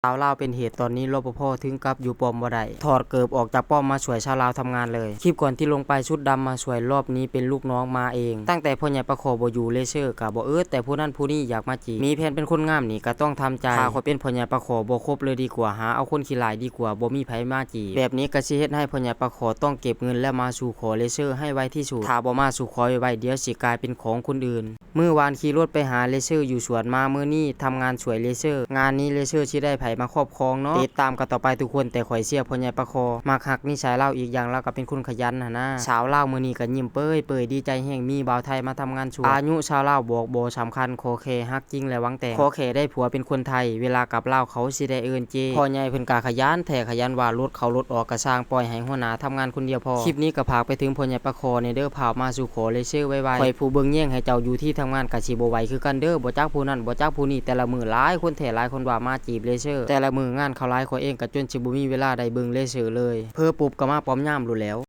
ຊາວລາວເປັນເຫດ ຕອນນີ້ ລປພ ເຖິງກັບຢູ່ປ້ອມບໍ່ໄດ້ ຖອດເກີບອອກຈາກປ້ອມມາຊ່ວຍຊາວລາວທຳງານເລີຍ. ຄລິບກ່ອນທີ່ລົງໄປຊຸດດຳມາຊ່ວຍ ລອບນີ້ເປັນລູກນ້ອງມາເອງ. ຕັ້ງແຕ່ພໍ່ໃຫຍ່ປາຂໍບໍ່ຢູ່ ເລເຊີກະບໍ່ເອີ້ນແຕ່ຜູ້ນັ້ນຜູ້ນີ້ຢາກມາຈີບ. ມີແຜນເປັນຄົນງາມນີ້ກະຕ້ອງທຳໃຈ. ຖ້າຂ້ອຍເປັນພໍ່ໃຫຍ່ປາຂໍບໍ່ຄົບເລີຍດີກວ່າ ຫາເອົາຄົນຂີ້ລ້າຍດີກວ່າ ບໍ່ມີໃຜມາຈີບ. ແບບນີ້ກະຊິເຮັດໃຫ້ພໍ່ໃຫຍ່ປາຂໍຕ້ອງເກັບເງິນ ແລະ ມາສູ່ຂໍເລເຊີໃຫ້ໄວທີ່ສຸດ. ຖ້າບໍ່ມາສູ່ຂໍໄວໆ ດຽວຊິກາຍເປັນຂອງຄົນອື່ນ. ມື້ວານຂີ່ລົດໄປຫາເລເຊີຢູ່ສວນ ມາມື້ນີ້ທຳງານຊ່ວຍເລເຊີ. ງານນີ້ເລເຊີຊິໄດ້ໃຜມາຄອບຄອງເນາະ? ຕິດຕາມກັນຕໍ່ໄປທຸກຄົນ, ແຕ່ຂ້ອຍເຊຍພໍ່ໃຫຍ່ປາຂໍ ມັກຮັກນິໄສລາວ, ອີກຢ່າງລາວກໍເປັນຄົນຂະຫຍັນຫັ້ນນາ. ຊາວລາວມື້ນີ້ກໍຍິ້ມເປີຍໆ ດີໃຈແຮງ ມີບ່າວໄທມາທຳງານຊ່ວຍ. ອາຍຸຊາວລາວບອກບໍ່ສຳຄັນ, ຂໍແຄ່ຮັກຈິງ ແລະ ຫວັງແຕ່ງ. ຂໍແຄ່ໄດ້ຜົວເປັນຄົນໄທ, ເວລາກັບລາວເຂົາຊິໄດ້ເອີ້ນເຈ້. ພໍ່ໃຫຍ່ເພິ່ນກໍຂະຫຍັນແທ້ຂະຫຍັນວ່າ, ລົດເຂົາລົດອອກກໍຊ່າງ, ປ່ອຍໃຫ້ຫົວໜ້າທຳງານຄົນດຽວພໍ. ຄລິບນີ້ກໍຝາກໄປເຖິງພໍ່ໃຫຍ່ປາຂໍແດ່ເດີ້, ພາວມາສູ່ຂໍເລເຊີໄວໆ. ຂ້ອຍຜູ້ເບິ່ງແຍງໃຫ້ເຈົ້າຢູ່ທີ່ທຳງານກໍຊິບໍ່ໄຫວຄືກັນເດີ້. ບໍ່ຈັກຜູ້ນັ້ນ ບໍ່ຈັກຜູ້ນີ້, ແຕ່ລະມື້ຫຼາຍຄົນແທ້ຫຼາຍຄົນວ່າມາຈີບເລເຊີ. ແຕ່ລະມື້ງານເຂົາຫຼາຍ, ຂ້ອຍເອງກໍຈົນຊິບໍ່ມີເວລາໄດ້ເບິ່ງເລເຊີເລີຍ. ເຜີປຸບກໍມາປ້ອມຍາມໂລດແຫຼວ.